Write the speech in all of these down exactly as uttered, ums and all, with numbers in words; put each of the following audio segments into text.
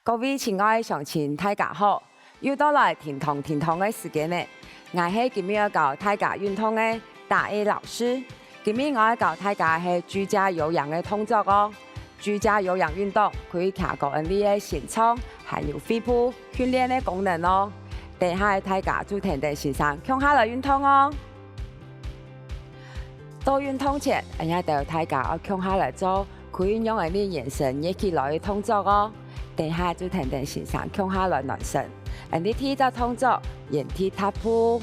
各位親愛鄉親，大家好！又到來叮噹叮噹个時間了。𠊎係今晡日愛教大家運動个大A老師。今晡日𠊎愛教大家係居家有氧个動作哦。居家有氧運動可以提高𫣆俚个心臟還有肺部訓練个功能哦。等下大家就跈等先生共下來運動哦。 在運動前，𫣆俚兜大家愛共下來做可以讓𫣆俚圓身熱起來个動作哦。等下就跈等先生共下來暖身。𫣆俚第一隻動作，原地踏步。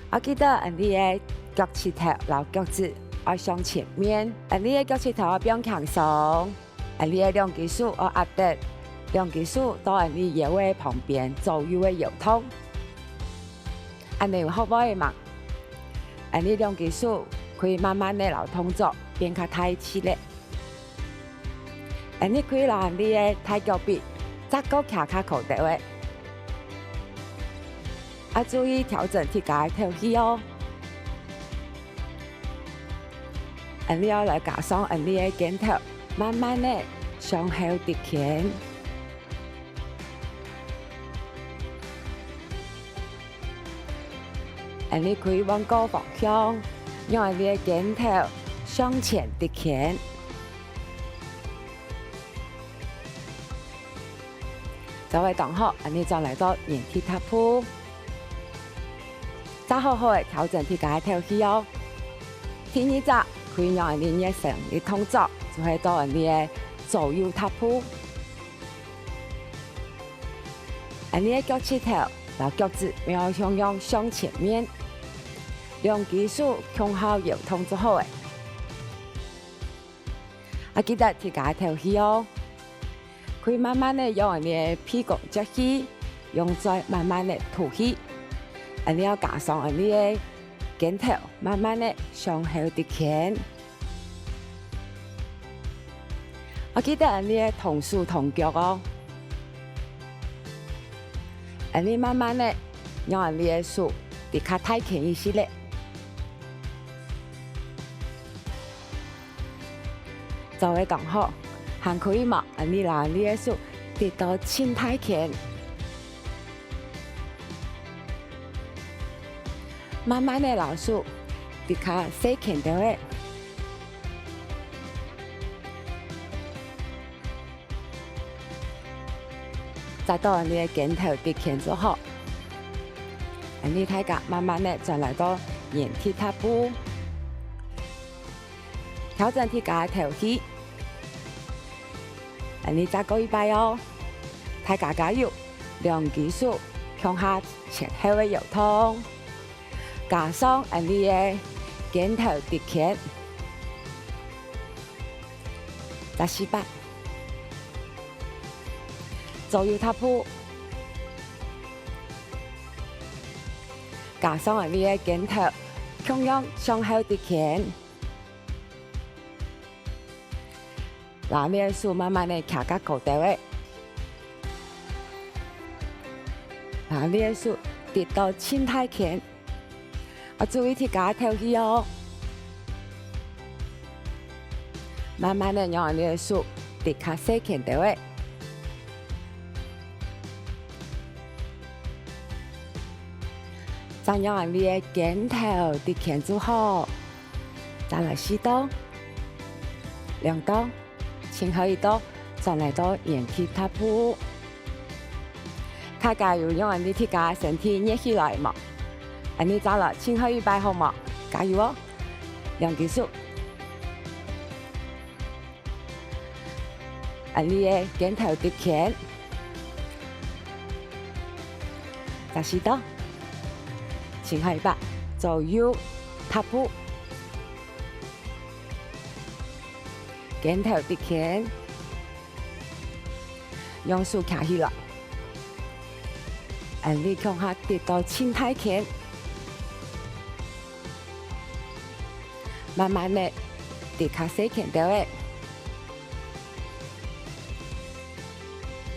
愛記得𫣆俚个腳膝頭摎腳趾愛向前面，𫣆俚个腳膝頭愛放輕鬆。 𫣆俚个兩隻手愛壓等，兩隻手到𫣆俚腰仔旁邊左右个搖動。恁仔有學會無？𫣆俚兩隻手可以慢慢仔摎動作變較大隻咧。𫣆俚可以摎𫣆俚个大腳髀再過擎較高兜仔。 愛注意調整自家个頭去哦。𫣆俚愛來加上𫣆俚个肩頭，慢慢仔向後直牽。𫣆俚可以換個方向，讓𫣆俚个肩頭向前直牽。 做得當好，恁仔轉來做原地踏步。再好好仔調整自家个頭去哦。第二隻可以讓𫣆俚熱身个動作，就係做𫣆俚个左右踏步。𫣆俚个腳膝頭摎腳趾愛向向向前面，兩隻手共下搖動就好咧。 愛記得自家个頭去哦。可以慢慢仔用𫣆俚个鼻公接氣，用嘴慢慢仔吐氣。𫣆俚愛加上𫣆俚个肩頭，慢慢仔向後直牽。愛記得𫣆俚个動手動腳哦。𫣆俚慢慢仔用𫣆俚个手直較大牽一息咧。 做得當好，還可以無？𫣆俚摎𫣆俚个手直到盡大牽，慢慢仔摎手直較細牽兜仔。 再到𫣆俚个肩頭直牽就好。𫣆俚大家慢慢仔轉來到原地踏步，調整自家个頭去。𫣆俚再過一擺哦，大家加油！兩隻手共下前後个搖動，加上𫣆俚个肩頭直牽。 再試擺。左右踏步，加上𫣆俚个肩頭，共樣向後直牽。摎𫣆俚个手慢慢仔擎較高兜仔，摎𫣆俚个手直到盡大牽。 愛注意自家个頭去哦。慢慢仔用𫣆俚个手直較細牽兜仔，再用𫣆俚个肩頭直牽就好。再來四到，兩到。 盡後一到，轉來到原地踏步。大家有用𫣆俚自家身體熱起來無？𫣆俚再來盡後一擺好無？加油哦！兩隻手。𫣆俚个肩頭直牽。再試到。盡後一擺，左右踏步。 肩頭直牽，用手擎起來，𫣆俚共下直到盡大牽，慢慢仔直較細牽兜仔，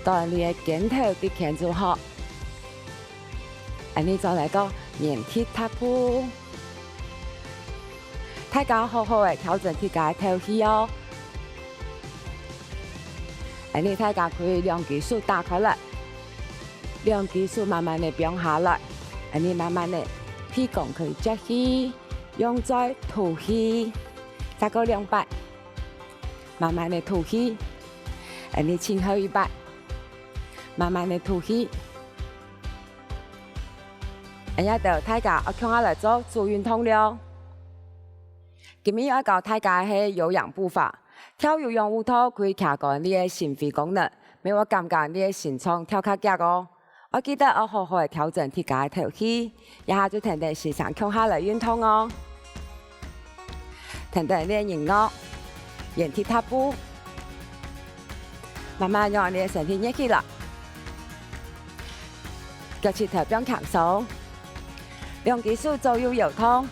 到𫣆俚个肩頭直牽就好。 𫣆俚轉來到原地踏步。大家好好仔調整自家个頭去哦。恁呢大家可以兩隻手打開來，兩隻手慢慢仔放下來，恁呢慢慢仔鼻孔可以吸氣，用嘴吐氣，再過兩擺，慢慢仔吐氣，恁呢最後一擺，慢慢仔吐氣。恁呢就大家愛共下來做足運動了。今日愛教大家个係有氧步伐， 跳有氧舞蹈可以徛高你个心肺功能，乜會感覺你个心臟跳較遽哦。愛記得愛好好仔調整自家个敨氣，這下就跈等先生共下來運動哦。跈等你个人哦，原地踏步，慢慢讓你个身體熱起來，腳膝頭放輕鬆，兩隻手左右搖動。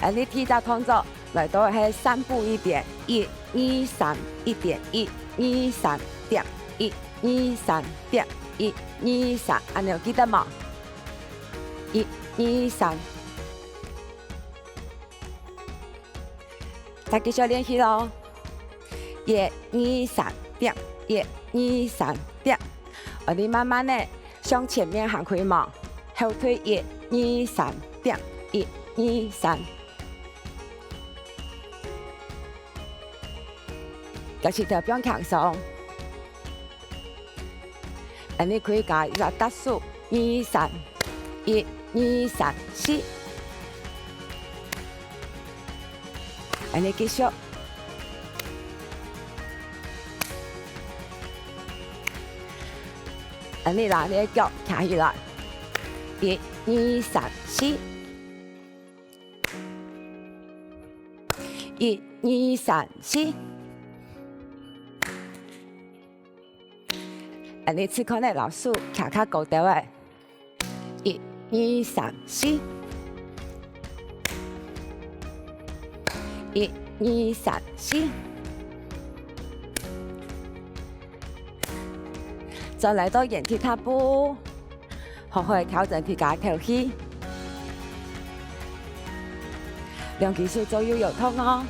恁呢第一隻動作來到係三步一點，一、二、三，一點，一、二、三，點，一、二、三，點，一、二、三，恁呢有記得無？一、二、三。再繼續練習囉。一、二、三，點，一、二、三，點。𠊎兜慢慢仔 向前面行開無？後退一、二、三，點，一、二、三。腳膝頭放輕鬆。恁呢可以加一隻踏手，二、三，一、二、三、四。恁呢繼續。 恁呢啦，你个腳徛起來。一、二、三、四。一、二、三、四。恁呢試看仔，摎手徛較高兜仔。 一、二、三、四。一、二、三、四。轉來到原地踏步，好好仔調整自家个敨氣。 兩隻手左右搖動哦。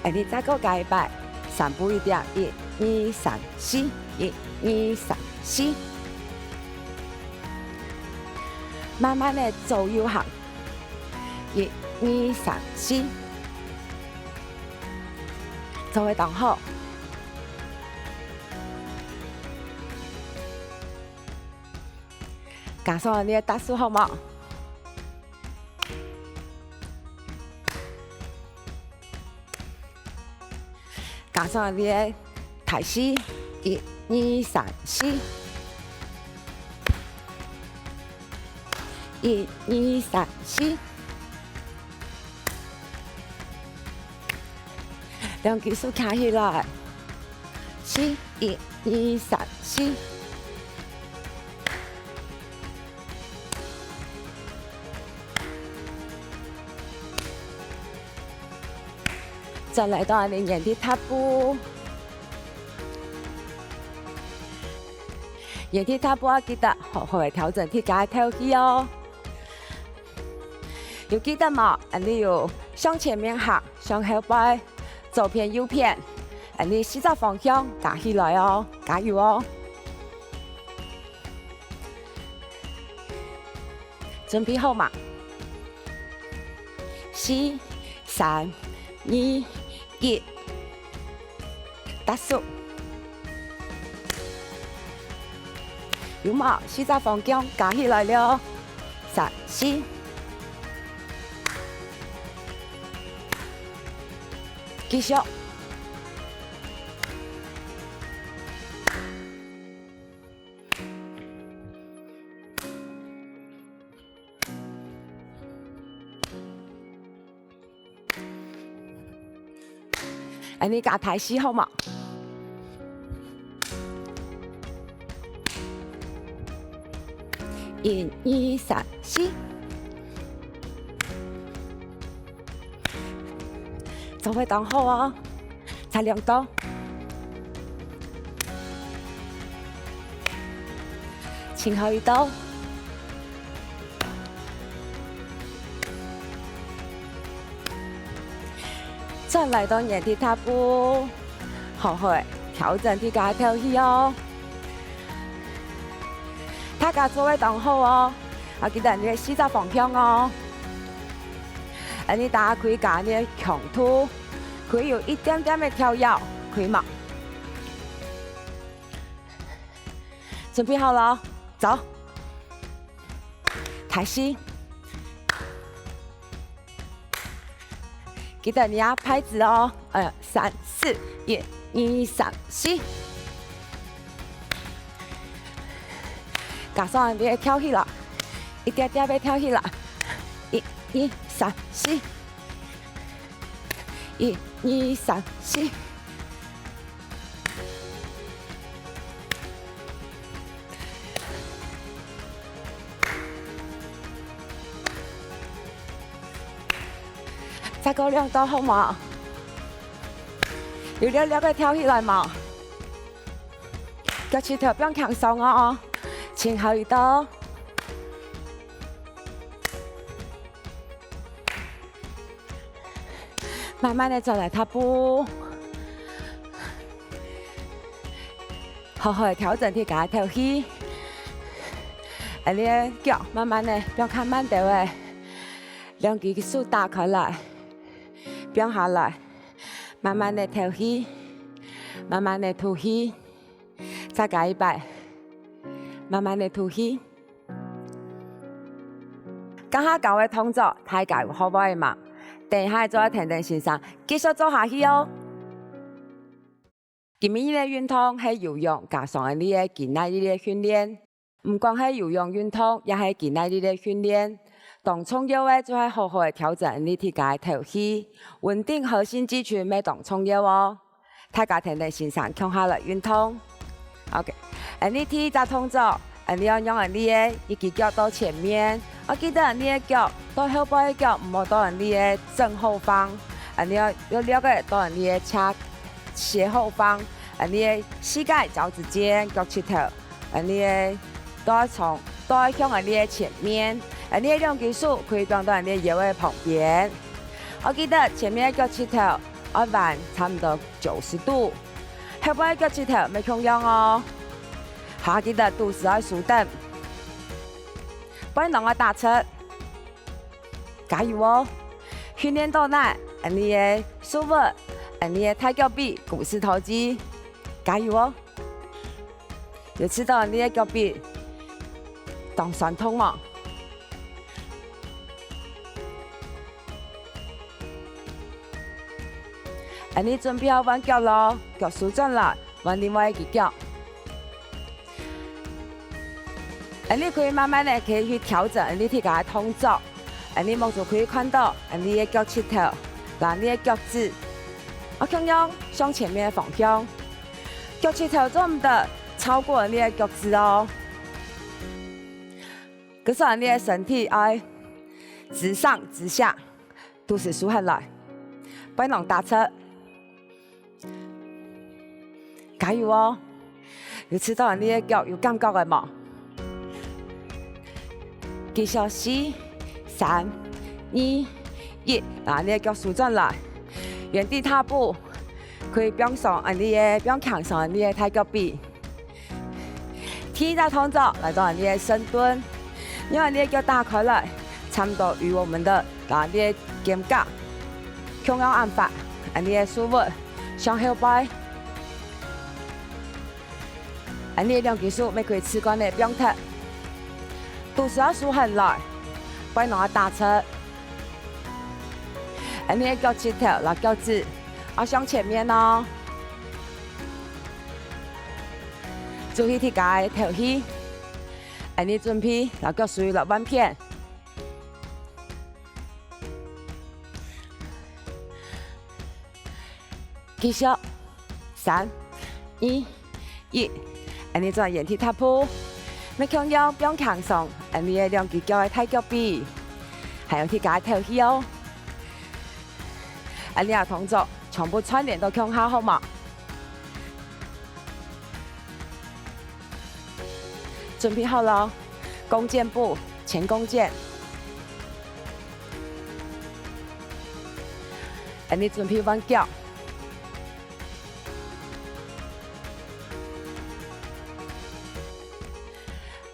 恁呢再過加一擺，三步一點，一、二、三、四，一、二、三、四。慢慢仔左右行，一、二、三、四。做得當好。 加上你个踏手好無？加上你个大四，一、二、三、四。一、二、三、四。 兩隻手擎起來。四，一、二、三、四。轉來到恁呢原地踏步。 原地踏步愛記得好好仔調整自家个敨氣哦。有記得無？恁呢有向前面行，向後背，左片右片，恁呢四隻方向加起來哦，加油哦！準備好嗎？四、三、二、 一，踏手。有無？四隻方向加起來了。三、四。繼續。 恁呢加大四好無？一、二、三、四。做得當好哦！差兩到。盡後一到。轉來到原地踏步，好好調整自家个頭去哦。大家做得當好哦，啊，記得你个四隻方向哦。恁呢打開自家个強度，可以有一點點个跳躍，可以嗎？準備好了，走。開始。 記得你个拍子哦，呃，三、四，一、二、三、四。加上你个跳起來，一點點个跳起來，一、二、三、四，一、二、三、四。 再過兩到好無？有略略个跳起來無？腳趾頭放輕鬆哦，盡後一到。 慢慢个轉來踏步，好好个調整自家个頭去。恁呢腳慢慢个放較慢兜仔，兩隻手打開來，放下來，慢慢个敨氣，慢慢个吐氣，再加一擺，慢慢个吐氣。 這下教个動作，大家有學會無？等一下做得跈等先生繼續做下去哦。今晡日个運動係有氧加上𫣆俚个肌耐力个訓練。毋管係有氧運動，也係肌耐力个訓練，當重要个就係好好个調整𫣆俚自家个頭去，穩定核心肌群乜當重要哦。 大家跈等先生共下來運動。OK，𫣆俚第一隻動作，𫣆俚愛用𫣆俚个一隻腳到前面，愛記得𫣆俚个腳到後背个腳，毋好到𫣆俚个正後方，𫣆俚愛略略个到𫣆俚个斜斜後方，𫣆俚个膝蓋、腳趾尖、腳趾頭，𫣆俚个都愛從都愛向𫣆俚个前面，𫣆俚个兩隻手可以放到𫣆俚个腰个旁邊。愛記得前面个腳趾頭 愛彎差毋多九十度。後背个腳趾頭乜共樣哦。好，記得肚屎愛收等，背囊愛打直。加油哦！訓練到哪，𫣆俚个手腕，𫣆俚个大腳髀、股四頭肌，加油哦！ 有試著𫣆俚个腳髀當痠痛無？𫣆俚準備好換腳囉，腳收轉來，換另外一隻腳。𫣆俚可以慢慢个可以去調整𫣆俚自家个動作。𫣆俚目珠可以看著𫣆俚个腳趾頭，摎𫣆俚个腳趾，啊，共樣向前面个方向。 腳趾頭做毋得超過𫣆俚个腳趾哦。故所𫣆俚个身體愛直上直下，肚屎收䟘來，背囊打直。加油哦！有試著𫣆俚个腳有感覺个無？繼續四、三、二、一，摎𫣆俚个腳收轉來，原地踏步。 可以放鬆𫣆俚个，放輕鬆𫣆俚个大腳髀。第一隻動作來到𫣆俚个深蹲，讓𫣆俚个腳打開來，差毋多與𫣆俚个，摎𫣆俚个肩胛共樣恁闊，𫣆俚个手腕向後背。 𫣆俚兩隻手乜可以自然个放忒，肚屎愛收䟘來，背囊愛打直。𫣆俚个腳趾頭摎腳趾愛向前面哦。注意自家个頭去。𫣆俚準備摎腳收來換片。 繼續，三、二、一，𫣆俚轉原地踏步，乜共樣放輕鬆𫣆俚个兩隻腳个大腳髀，還有自家个頭去哦。𫣆俚个動作全部串聯到共下好無？ 準備好囉，弓箭步，前弓箭。恁呢準備換腳。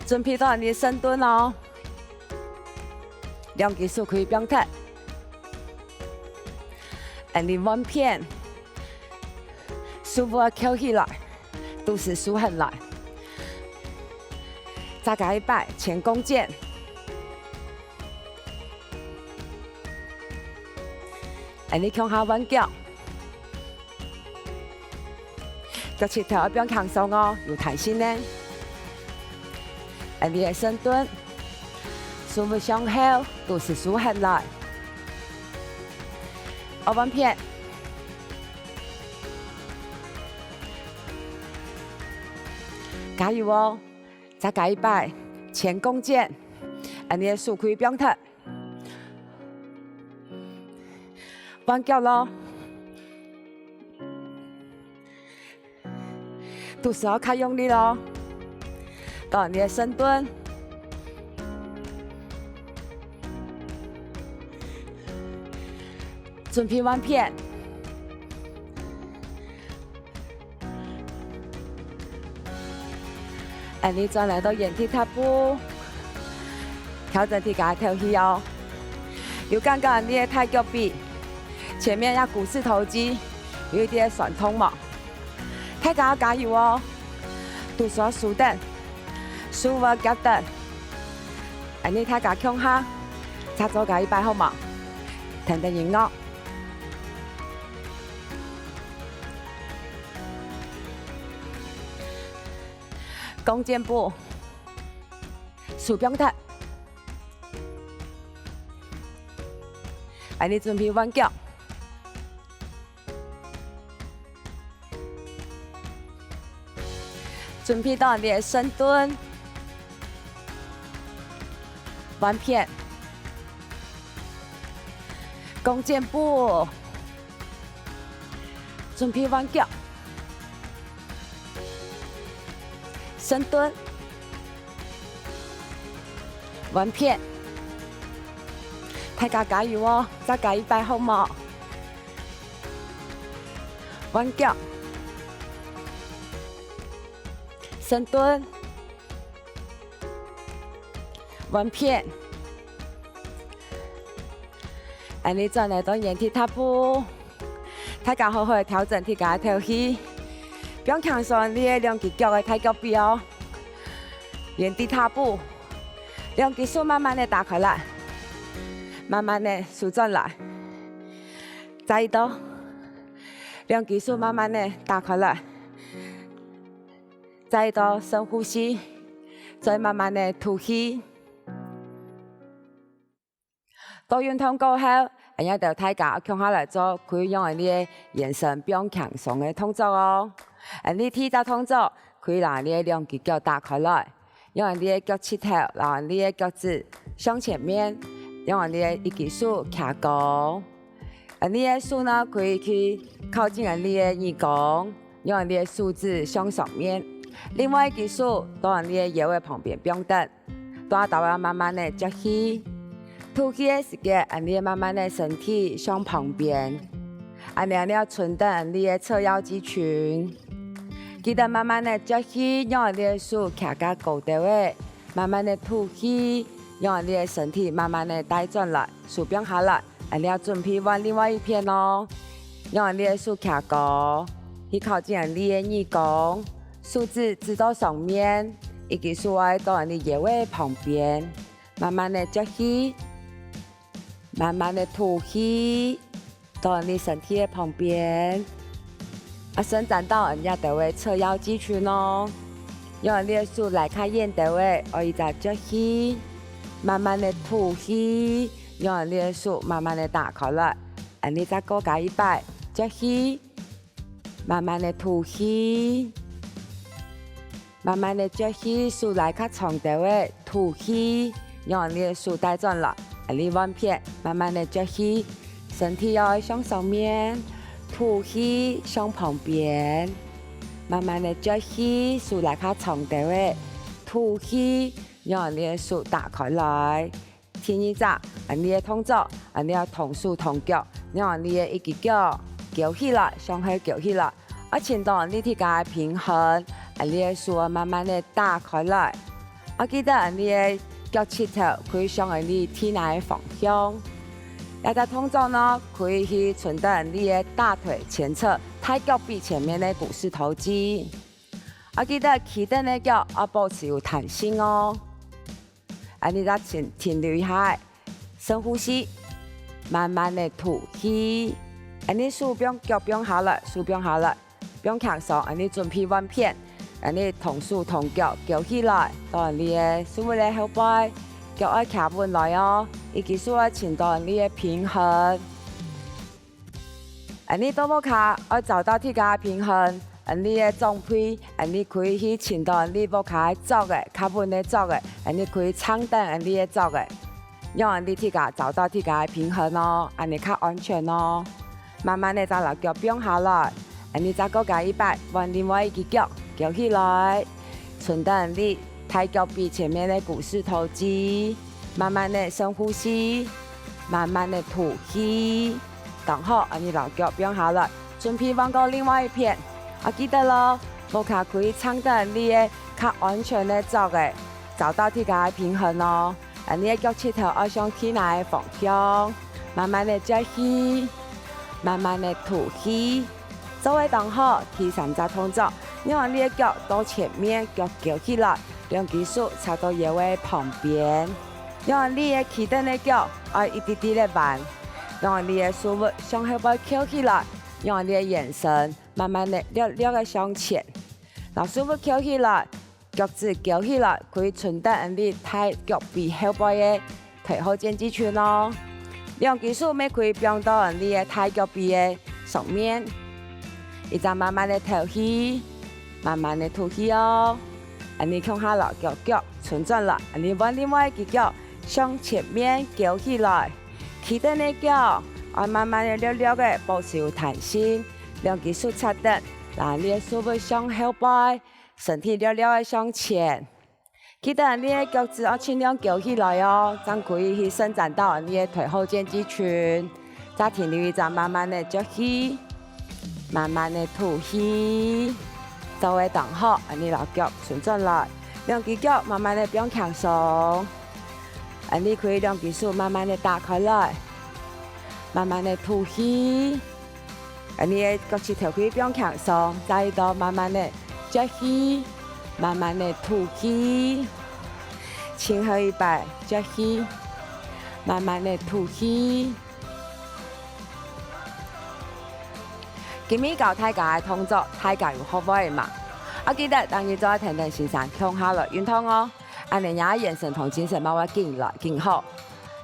準備到恁呢深蹲哦，兩隻手可以放忒。恁呢換片，手會翹起來，肚屎收䟘來。再加一擺前弓箭。 恁呢共下換腳。腳膝頭愛放輕鬆哦，有彈性呢。恁呢个深蹲，手會向後，肚屎收䟘來。好，換片。加油哦！再加一擺，前弓箭。恁呢个手可以放忒。 換腳囉。肚屎愛較用力囉。到恁呢个深蹲。準備換片。 恁呢轉來到原地踏步，調整自家个透氣哦。有感覺恁呢个大腳髀，前面這股四頭肌有一點痠痛無？大家愛加油哦！肚屎收等，手會夾等。恁呢大家共下，再做加一擺好無？聽等音樂。 弓箭步，手放忒。恁呢準備換腳。準備到恁呢个深蹲。換片。弓箭步。 準備換腳。深蹲。換片。大家加油哦，再加一擺好無？換腳。深蹲。換片。恁呢轉來到原地踏步。 大家好好調整自家个透氣，放輕鬆你个兩隻腳个大腳髀哦。原地踏步，兩隻手慢慢个打開來，慢慢个收轉來。再一到，兩隻手慢慢个打開來，再一到深呼吸，再慢慢个吐氣。 到運動過後，𠊎兜大家共下來做可以讓𠊎兜个圓身放輕鬆个動作哦。𠊎兜第一隻動作，可以摎𠊎兜个兩隻腳打開來，讓𠊎兜个腳膝頭摎𠊎兜个腳趾向前面，讓𠊎兜个一隻手擎高。𠊎兜个手呢，可以去靠近𠊎兜个耳公，讓𠊎兜个手指向上面。另外一隻手到𠊎兜个腰仔旁邊放等。 大家慢慢个吸氣，吐氣个時節，𠊎兜慢慢个身體向旁邊，恁呢恁呢伸展𠊎兜个側腰肌群。記得慢慢个吸氣，讓𠊎兜个手擎較高兜仔，慢慢个吐氣，讓𠊎兜个身體慢慢个帶轉來，手放下來。恁呢準備換另外一片哦，讓𠊎兜个手擎高，去靠近𠊎兜个耳公。 手指指到上面，一隻手愛到𠊎兜腰仔旁邊，慢慢个吸氣，慢慢个吐氣，到𠊎兜身體个旁邊，啊，伸展到𠊎兜个側腰肌群哦。讓𠊎兜个手拉較遠兜仔，愛一隻吸氣，慢慢个吐氣，讓𠊎兜个手慢慢个打開來，恁呢再過加一擺，吸氣。 慢慢个吐氣，慢慢个吸氣，手拉較長兜仔，吐氣，讓𠊎兜个手帶轉來，恁呢換片，慢慢个吸氣，身體愛向上面，吐氣向旁邊，慢慢个吸氣，手拉較長兜仔，吐氣，讓𠊎兜个手打開來。 第二隻，恁呢个動作，恁呢个同手同腳，用你个一隻腳翹起來，向後翹起來，愛尋到你自家个平衡，你个手慢慢个打開來。愛記得你个腳膝頭可以向你地泥个方向。這隻動作呢，可以去伸展你个大腿前側、大腳髀前面个股四頭肌。愛記得企等个腳愛保持有彈性哦。恁呢再停停留一下，深呼吸，慢慢个吐氣。恁呢手放腳放下來，手放下來，放輕鬆，恁呢準備換片。恁呢同手同腳翹起來，到你个手个後背，腳愛徛穩來哦，一隻手愛尋到你个平衡。 恁呢到屋下愛找到自家个平衡，恁呢个長輩，恁呢可以去尋到恁呢屋下个桌仔，較穩个桌仔，恁呢可以撐等恁呢个桌仔，讓恁呢自家找到自家个平衡哦，恁呢較安全哦。慢慢个再摎腳放下來，恁呢再過加一擺，換另外一隻腳翹起來，伸等恁呢大腳髀前面个股四頭肌。 慢慢个深呼吸，慢慢个吐氣。當好，恁呢摎腳放下來，準備換過另外一片。啊，記得咯，屋下可以撐等你个較安全个桌仔，找到自家个平衡哦。恁呢个腳膝頭愛向地泥个方向，慢慢个吸氣，慢慢个吐氣。 做得當好，第三隻動作，讓你个腳到前面，腳翹起來，兩隻手插到腰个旁邊。讓你个企等个腳愛一滴滴个彎，讓你个手物向後背翹起來，讓你个圓身慢慢个略略个向前，摎手物翹起來， 腳趾翹起來，可以伸展恁呢大腳髀後背个腿後肩肌群哦。兩隻手乜可以放到恁呢个大腳髀个上面。一直慢慢个敨氣，慢慢个吐氣哦。恁呢共下摎腳腳伸轉來，恁呢換另外一隻腳向前面翹起來。企等个腳，愛慢慢个略略个保持有彈性，兩隻手插等，摎你个手物向後背， 身體略略个向前。記得你个腳趾愛盡量翹起來哦，正可以去伸展到你个腿後肩肌群。再停留一下，慢慢个吸氣，慢慢个吐氣。做得當好，恁呢摎腳伸轉來，兩隻腳慢慢个放輕鬆。恁呢可以兩隻手慢慢个打開來，慢慢个吐氣。 恁呢个腳趾頭可以放輕鬆，再一到慢慢个吸氣，慢慢个吐氣。盡後一擺吸氣，慢慢个吐氣。今晡日教大家个動作，大家有學會無？啊，記得逐日做跈等先生共下來運動哦，恁呢若圓身同精神嘛會緊來緊好。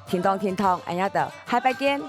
停動停動，恁呢就下擺見。